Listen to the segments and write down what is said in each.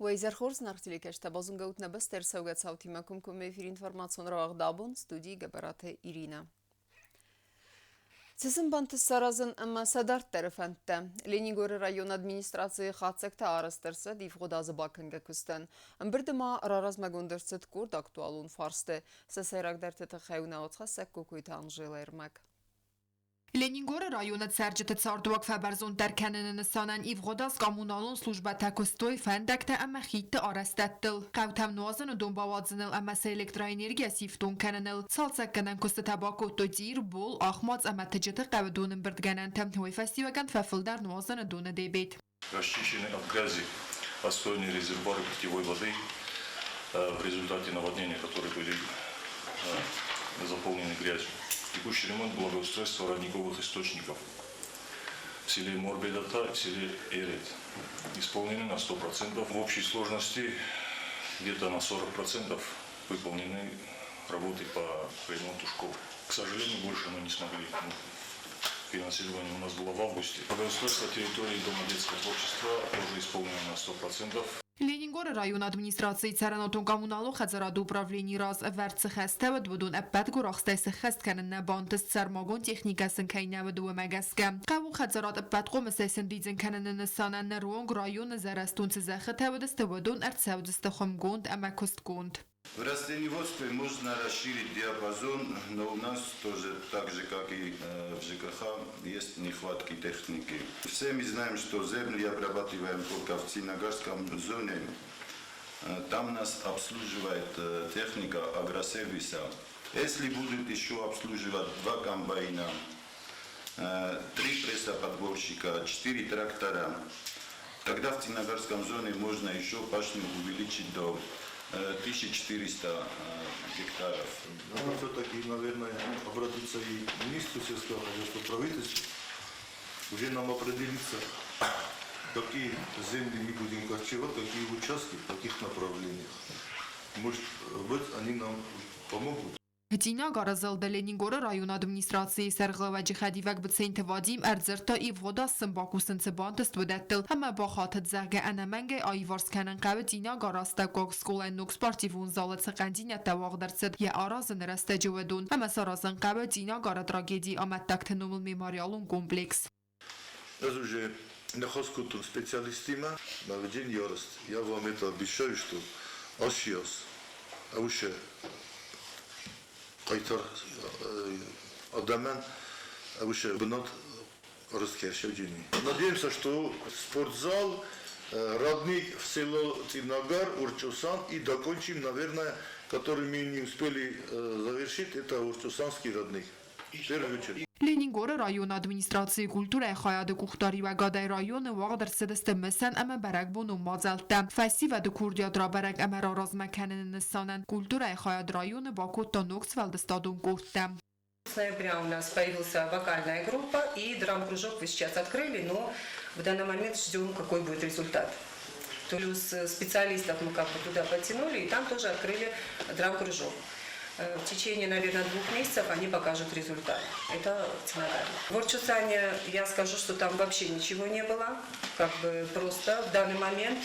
Уӕ изӕр хорз, наргъ телекӕсджытӕ, базонгӕ ут нӕ бӕстӕ ӕрцӕугӕ цаутимӕ комкоммӕ эфир информацион рауагъд абон, студийы Гӕбӕраты Иринӕ. Цы сын бантыст саразын ӕмӕ сӕ дарддӕры фӕндтӕ? Ленингоры районы администрацийы хатдзӕгтӕ арӕзт ӕрцыд ивгъуыд азы бакӕнгӕ куыстӕн. Ӕмбырды ма раразмӕгонд ӕрцыд къорд актуалон фарсты. Сӕ сӕйрагдӕрты тыххӕй у нӕ уацхӕссӕг Кокойты Анжелӕ ӕрмӕг. Ленингоры районы цӕрджыты цардуаг фӕбӕрзонддӕр кӕныны нысанӕн ивгъуыд аз коммуналон службӕтӕ куыстой фӕндӕгтӕ ӕмӕ хидты арӕзтӕдтыл, хъӕутӕм нуазыны дон бауадзыныл ӕмӕ сӕ электроэнергийӕ сифтонг кӕныныл. Цалцӕггӕнӕн куыстытӕ бакодтой Цъир, Бол, Ахмадз ӕмӕ Тыджыты хъӕуы донӕмбырдгӕнӕнтӕ. Уый фӕстиуӕгӕн фӕфылдӕр нуазыны доны дебет. Расчищены от грязи отстойные резервуары питьевой воды в результате наводнения, которые были заполнены грязью. Текущий ремонт благоустройства родниковых источников в селе Морбедата и в селе Эрет исполнены на 100%. В общей сложности где-то на 40% выполнены работы по ремонту школ. К сожалению, больше мы не смогли. Финансирование у нас было в августе. Благоустройство территории Дома детского творчества тоже исполнено на 100%. Ленингоры районы администрацийы цӕрӕнуатон-коммуналон хӕдзарады управленийы раз ӕвӕрд цы хӕстӕ уыд, уыдон ӕппӕт гуырахстӕй сӕххӕст кӕнын нӕ бантыст, сӕрмагонд техникӕ сын кӕй нӕ уыд, уымӕ гӕсгӕ. Хъӕуы хӕдзарад ӕппӕт хъомысӕй сӕндидзын кӕныны нысанӕн ныронг районы зӕрӕстон цы зӕххытӕ уыдысты, уыдон ӕрцӕудзысты хуымгонд ӕмӕ куыстгонд. В растениеводстве можно расширить диапазон, но у нас тоже, так же как и в ЖКХ, есть нехватки техники. Все мы знаем, что земли обрабатываем только в Цинагарском зоне. Там нас обслуживает техника агросервиса. Если будут еще обслуживать два комбайна, три прессоподборщика, четыре трактора, тогда в Цинагарском зоне можно еще пашню увеличить до 1400 гектаров. Надо все-таки, наверное, обратиться и к министру сельского хозяйства, правительству, уже нам определиться, какие земли мы будем корчевать, какие участки, в каких направлениях. Может быть, они нам помогут. Цъинагары зылды Ленингоры районы администрацийы сӕргълӕууӕджы хӕдивӕг Быценты Вадим ӕрдзырдта ивгъуыд аз сын бакусын цы бантыст, уыдӕттыл ӕмӕ бахатыд, зӕгъгӕ, ӕнӕмӕнгӕй аиварс кӕнын хъӕуы Цъинагары астӕуккаг скъолайы ног спортивон залы цы хъӕндзинӕдтӕ уагъд ӕрцыд йӕ аразыны рӕстӕджы, уыдон ӕмӕ саразын хъӕуы Цъинагары трагедийы амӕттӕгты номыл мемориалон комплекс. Ӕз уже ныхас кодтон специалисттимӕ, наведение ярости. Я вам это обещаю, что ацы аз ӕвысе хъайтар адӕмӕн ӕвысе бынат раскӕсӕджыни. Надеемся, что спортзал, родник в село Цинагар, Урчусан и докончим, наверное, который мы не успели завершить, это Урчусанский родник. В первую очередь. Ленингоры районы администрацийы культурӕйы хайады къухдариуӕгадӕй районы уагъд ӕрцыдысты мысӕн ӕмӕ бӕрӕгбонон мадзӕлттӕ. Фӕсивӕды курдиат рабӕрӕг ӕмӕ раразмӕ кӕныны нысанӕн культурӕйы хайад районы бакодта ног сфӕлдыстадон къордтӕ. С ноября у нас появился вокальная группа и драм-кружок вы сейчас открыли, но в данный момент ждем, какой будет результат. Плюс специалистов мы как бы туда подтянули, и там тоже открыли драм-кружок. В течение, наверное, 2 месяцев они покажут результат. Это в В Орчусане я скажу, что там вообще ничего не было. Как бы просто в данный момент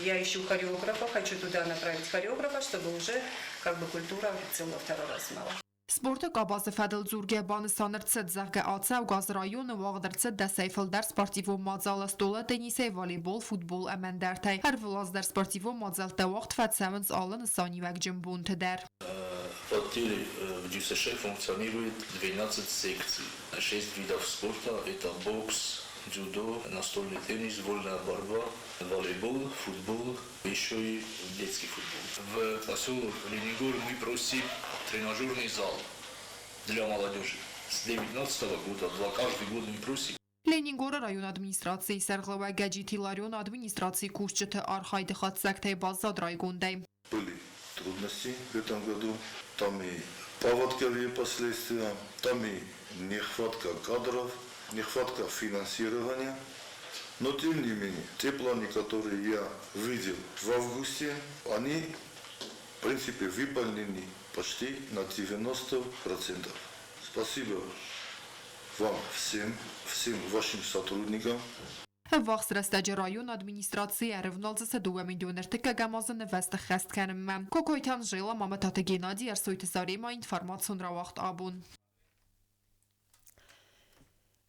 я ищу хореографа, хочу туда направить хореографа, чтобы уже как бы культура целого второй раз мала. Спорты къабазы фӕдыл дзургӕ банысан ӕрцыд, зӕгъгӕ, ацӕугӕ аз районы уагъд ӕрцыд дӕсӕй фылдӕр спортивон мадзалы стъолы теннисӕй, волейбол, футбол ӕмӕ ӕндӕртӕй. Ӕрвылаз дӕр спортивон мадзӕлттӕ уагъд фӕцӕуынц алы нысаниуӕгджын бонты дӕр. В отделе в ДЮСШ функционирует 12 секций. Шесть видов спорта – это бокс, дзюдо, настольный теннис, вольная борьба, волейбол, футбол, еще и детский футбол. В поселок Ленингор мы просим тренажерный зал для молодежи. С 2019 года, два, каждый год мы просим. Ленингоры районы администрацийы сӕргълӕууӕг Гӕджиты Иларион администрацийы кусджыты архайды хатдзӕгтӕй баззад райгондӕй. Были трудности в этом году. Там и паводковые последствия, там и нехватка кадров, нехватка финансирования. Но тем не менее, те планы, которые я видел в августе, они в принципе выполнены почти на 90%. Спасибо вам всем, всем вашим сотрудникам. Ӕввахс рӕстӕджы районы администраци ӕрывналдзы сӕ 2 миллион ӕртыккӕгӕм азы нывӕзты ххӕст кӕнынмӕ. Кокойты Анжела, Мамытаты Геннадий, Ӕрсойты Зарема, информацион рауагъд абон.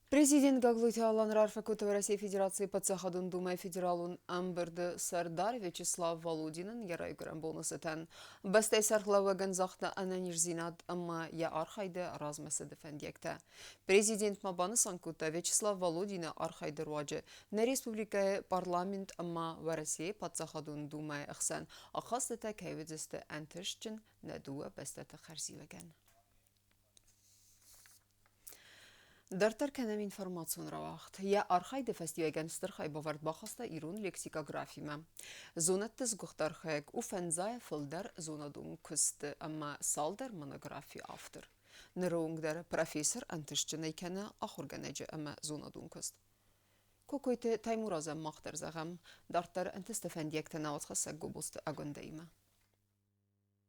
Президент Гаглойты Алан раарфӕ кодта Уӕрӕсейы Федерацийы Паддзахадон Думӕйы Федералон ӕмбырды сӕрдар Вячеслав Володинӕн йӕ райгуырӕн боны цытӕн. Бӕстӕйы сӕргълӕууӕгӕн загъта ӕнӕниздзинад ӕмӕ йӕ архайды размӕцыды фӕндиӕгтӕ. Президент ма банысан кодта Вячеслав Володины архайды руаджы нӕ республикӕйы парламент ӕмӕ Уӕрӕсейы Паддзахадон Думӕйы ӕхсӕн ахастытӕ кӕй уыдзысты ӕнтыстджын нӕ дыууӕ бӕстӕты хӕрзиуӕгӕн. Дарддӕр кӕнӕм информацион рауагъд. Йӕ архайды фӕстиуӕгӕн стыр хайбавӕрд бахаста ирон лексикографимӕ. Зонӕдты сгуыхт архайӕг у фӕндзайӕ фылдӕр зонадон куысты ӕмӕ цалдӕр монографийы автор. Ныры онг дӕр профессор ӕнтыстджынӕй кӕны ахуыргӕнӕджы ӕмӕ зонадон куыст. Кокойты Таймуразӕн мах дӕр зӕгъӕм, дарддӕр ӕнтысты фӕндиӕгтӕ науӕдхӕссӕг Гобозты Агуындӕимӕ.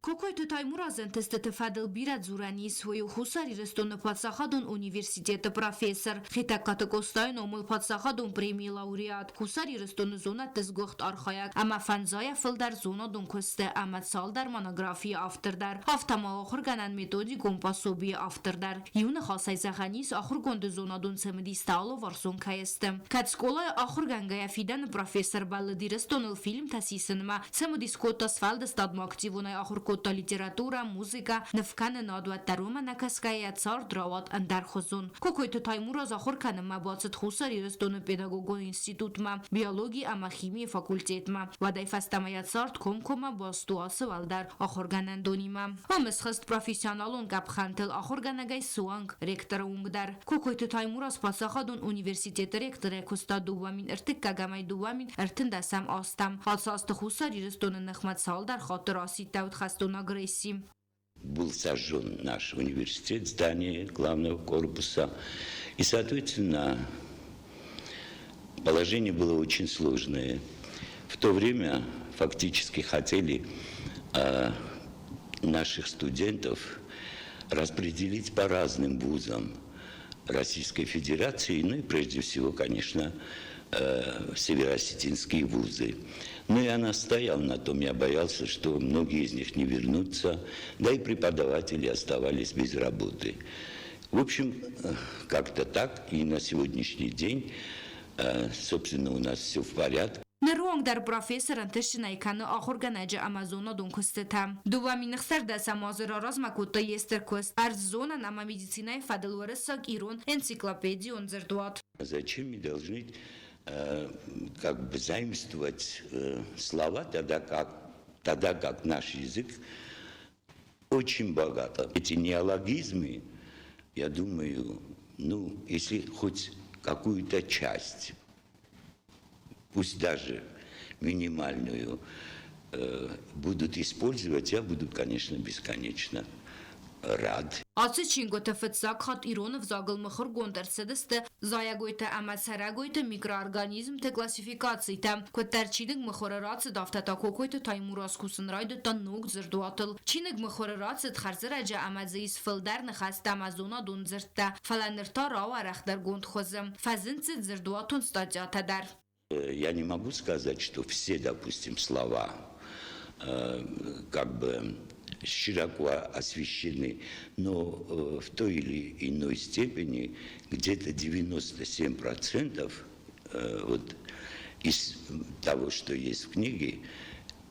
Кокойты Таймуразӕн тестыты фӕдыл бирӕ дзурӕн ис. Уый у Хуссар Ирыстоны паддзахадон университеты профессор, Хетӕгкаты Къостайы номыл паддзахадон премийы лауреат, Хуссар Ирыстоны зонӕдты сгуыхт архайӕг ӕмӕ фӕндзайӕ фылдӕр зонадон куысты ӕмӕ цалдӕр монографийы автор дӕр, афтӕ ма ахуыргӕнӕн методикон пособийы автор дӕр. Иу ныхасӕй зӕгъӕн ис, ахуыргонды зонадон цымыдистӕ алыварсон кӕй сты. Кӕд скъолайы ахуыргӕнгӕйӕ фидӕны профессор бӕллыд Ирыстоныл фильмтӕ сисынмӕ, цымыдис кодта сфӕлдыстадмӕ, активонӕй ахуыр кодта литературӕ, музыкӕ, нывкӕнынад, уӕддӕр уымӕ нӕ кӕсгӕйӕ цард рауад ӕндӕрхуызон. Кокойты Таймураз ахуыр кӕнынмӕ бацыд Хуссар Ирыстоны педагогон институтмӕ, биологи ӕмӕ химийы факультетмӕ. Уӕдӕй фӕстӕмӕ йӕ цард комкоммӕ баст у ацы уӕлдӕр ахуыргӕнӕндонимӕ. Ам схызт профессионалон къӕпхӕнтыл ахуыргӕнӕгӕй суанг ректоры онг дӕр. Кокойты Таймураз паддзахадон университеты ректорӕй куыста 2001 ӕмӕ 2013 азтӕм. Ацы азты Хуссар Ирыстоны ныхмӕ цалдӕр хатты расидтӕуыд хӕстон агресси. Был сожжен наш университет, здание главного корпуса. И, соответственно, положение было очень сложное. В то время фактически хотели наших студентов распределить по разным вузам Российской Федерации, ну и прежде всего, конечно, североосетинские вузы. Но я настоял на том, я боялся, что многие из них не вернутся, да и преподаватели оставались без работы. В общем, как-то так, и на сегодняшний день, собственно, у нас все в порядке. Ныронг дӕр профессор ӕнтыстджынӕй кӕны ахуыргӕнӕджы ӕмӕ зонадон куыстытӕ. 2016 азы раразмӕ кодта йе стыр куыст ӕрдззонӕн ӕмӕ медицинӕйы фӕдыл уырыссаг-ирон энциклопедион дзырдуат. Зачем мы должны как бы заимствовать слова, тогда как наш язык очень богат? Эти неологизмы, я думаю, ну, если хоть какую-то часть, пусть даже минимальную, будут использовать, я буду, конечно, бесконечно рад. Ацы чингуыты фыццаг хатт ирон ӕвзагыл мыхуыргонд ӕрцыдысты зайӕгойтӕ ӕмӕ цӕрӕгойты микроорганизмты классификацитӕ. Куыддӕр чиныг мыхуыры рацыд, афтӕ та Кокойты Таймураз кусын райдыдта ног дзырдуатыл. Чиныг мыхуыры рацыд хӕрзӕрӕджы ӕмӕ дзы ис фылдӕр ныхӕстӕ ӕмӕ зонадон дзырдтӕ, фӕлӕ ныр та рауӕрӕхдӕргонд хуызы. Фӕзынд дзы дзырдуатон статьятӕ дӕр. Я не могу сказать, что все, допустим, слова как бы широко освещены, но в той или иной степени где-то 97% вот из того, что есть в книге,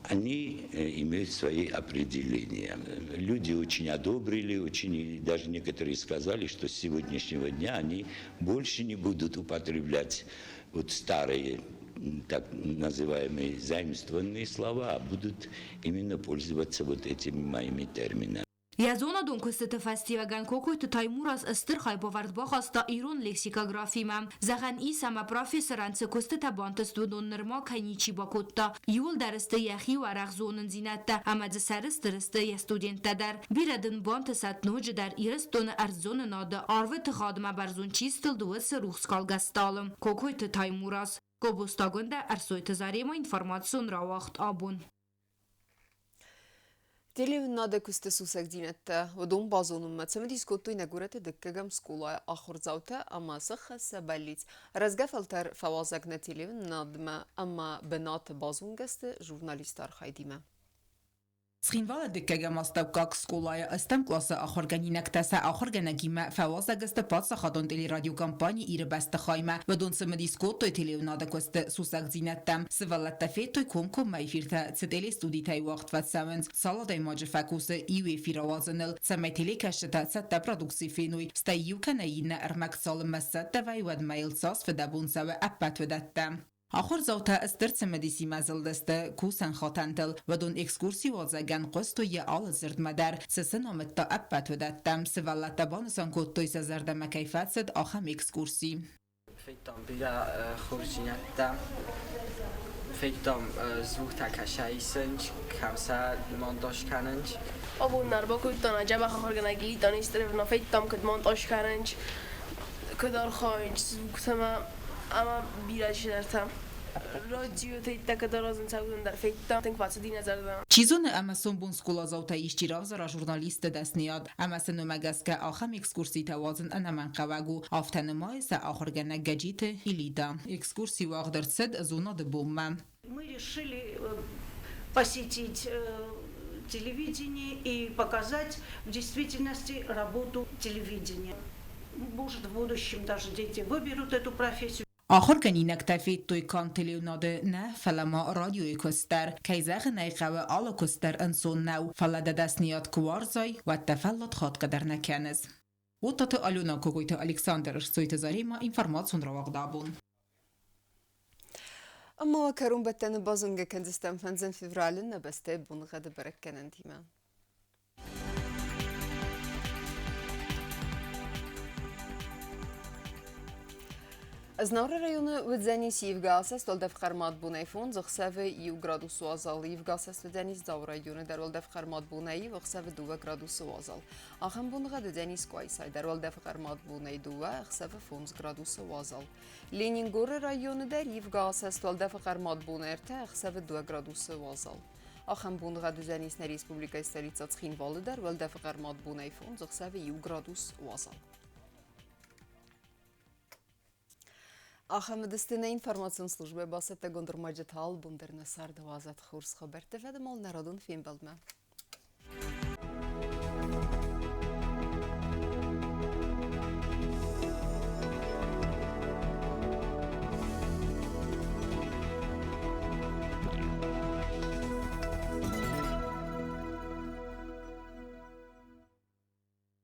они имеют свои определения. Люди очень одобрили, очень, даже некоторые сказали, что с сегодняшнего дня они больше не будут употреблять вот старые так называемые заимствованные слова, а будут именно пользоваться вот этими моими терминами. Йӕ зонадон куыстыты фӕстиуӕгӕн Кокойты Таймураз стыр хайбавӕрд бахаста ирон лексикографимӕ. Зӕгъӕн ис, ӕмӕ профессорӕн цы куыстытӕ бантыст, уыдон нырма кӕй ничи бакодта. Иууылдӕр сты йӕхи уӕрӕх зонындзинӕдтӕ ӕмӕ дзы сӕрыстыр сты йӕ студенттӕ дӕр. Бирӕ дын бантысӕд ноджыдӕр Ирыстоны ӕрдззонынады арвы тыгъадмӕ бӕрзонд чи стылд, уыцы рухскалгӕ стъалы. Кокойты Таймураз. Гобозты Агуындӕ, Ӕрсойты Зарема, информацион рауагъд абон. Телеуынынады куысты сусӕгдзинӕдтӕ уыдон базонынмӕ цымыдис кодтой нӕ горӕты дыккӕгӕм скъолайы ахуырдзаутӕ ӕмӕ сыхы сӕ бӕллиц. Рӕзгӕ фӕлтӕр фӕуазӕг нӕ телеуынынадмӕ ӕмӕ бынаты базонгӕ сты журналисты архайдимӕ. Цхинвалы дыккӕгӕм астӕуккаг скъолайы ӕстӕм къласы ахуыргӕнинӕгтӕ сӕ ахуыргӕнӕгимӕ фӕуазӕг сты паддзахадон телерадиокомпани Иры бӕстыхаймӕ. Уыдон цымыдис кодтой телеуынады куысты сусӕгдзинӕдтӕм. Сывӕллӕттӕ федтой комкоммӕ эфиртӕ, цы телестудитӕй уагъд фӕцӕуынц, цал адӕймаджы фӕкусы иу эфир ауадзыныл, цӕмӕй телекӕсджытӕ цӕттӕ продукци феной, стӕй иу кӕнӕ иннӕ ӕрмӕг цалынмӕ сцӕттӕ вӕййы, уӕдмӕ йыл цас фыдӕбон цӕуы, ӕппӕт уыдӕттӕ. Ахуырдзаутӕ стыр цымыдисимӕ зылдысты кусӕн хатӕнтыл. Уыдон экскурси уадзӕгӕн хъуыстой йӕ алы дзырдмӕ дӕр, цы сын амыдта, ӕппӕт уыдӕттӕм. Сывӕллӕттӕ банысан кодтой, сӕ зӕрдӕмӕ кӕй фӕцыд, ахӕм экскурси. Федтам бирӕ хорздзинӕдтӕ, федтам дзугтӕ кӕсӕ исынц, кӕм сӕ монтаж кӕнынц. Абон нӕ ӕрбакодтон а дзӕбӕх ахуыргӕнӕг Илитан Истеревна, федтам, куыд монтаж кӕнынц, куыд архайынц звуктӕмӕ ӕмӕ бирӕ чидӕртӕ. Радиотӕ иттӕг аразынц, уыдон дӕр федтам, тынг фӕцыди нӕ зӕрдӕмӕ. Чи зоны, ӕмӕ сомбон скъоладзаутӕй исчи равзара журналистты дӕсныйад, ӕмӕ сын уымӕ гӕсгӕ ахӕм экскурситӕ уадзын ӕнӕмӕнгхъӕуӕг у, афтӕ нымайы сӕ ахуыргӕнӕг Гӕджиты Илита. Экскурси уагъд ӕрцыд зонады бонмӕ. Мы решили посетить телевидение и показать в действительности работу телевидения. Может, в будущем даже дети выберут эту профессию. Ахуыргӕнинӕгтӕ федтой канд телеуынады нӕ, фӕлӕ ма радиойы куыст дӕр. Кӕй зӕгъын ӕй хъӕуы, алы куыст дӕр ӕнцон нӕу, фӕлӕ дӕ дӕсныйад куы уарзай, уӕд дӕ фӕллад хатгӕ дӕр нӕ кӕныс. Оттаты Алена, Кокойты Александр, Рцойты Заремӕ, информацион рауагъд абон. Ӕмӕ кӕронбӕттӕны базонгӕ кӕндзыстӕм фӕндзӕм февралы нӕ бӕстӕйы боныгъӕды бӕрӕггӕнӕнтимӕ. Знауыры районы уыдзӕнис ивгӕ асӕст уӕлдӕф хъӕрмад бонӕй фондз, ӕхсӕвы иу градус уазал. Ивгӕ асӕст уыдзӕнис Дзауы районы дӕр уӕлдӕф хъӕрмад бонӕй иу, ӕхсӕвы дыууӕ градусы уазал. Ахӕм боныгъӕд уыдзӕнис Къуайсайы дӕр уӕлдӕф хъӕрмад бонӕй дыууӕ, ӕхсӕвы фондз градусы уазал. Ленингоры районы дӕр ивгӕ асӕст уӕлдӕфы хъӕрмад бонӕй ӕртӕ, ӕхсӕвы дыууӕ градусы уазал. Ахӕм боныгъӕд уыдзӕнис нӕ республикӕйы столицӕ Цхинвалы дӕр, уӕлдӕфы хъӕрмад бонӕй фондз, ӕхсӕвы иу градус уазал. Ахӕм уыдысты нӕ информацион службӕ бацӕттӕгонд ӕрмӕджытӕ албон дӕр нӕ царды уадзӕд хорз хабӕрттӕ фӕдымал народон фембӕлдмӕ.